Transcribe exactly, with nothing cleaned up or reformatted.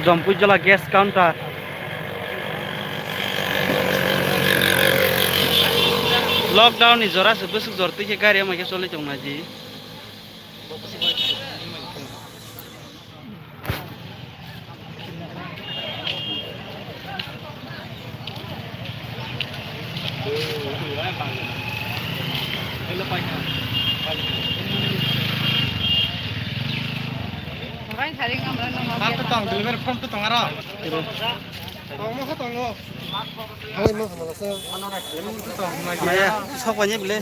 Jampui jala gas counter. Lockdown ni jora se bwswk jor twi khe gari ama khe choli tong nai di. Tongo, tongo. Hai, ma, ma, ma, ma. Maya, sok paine bile.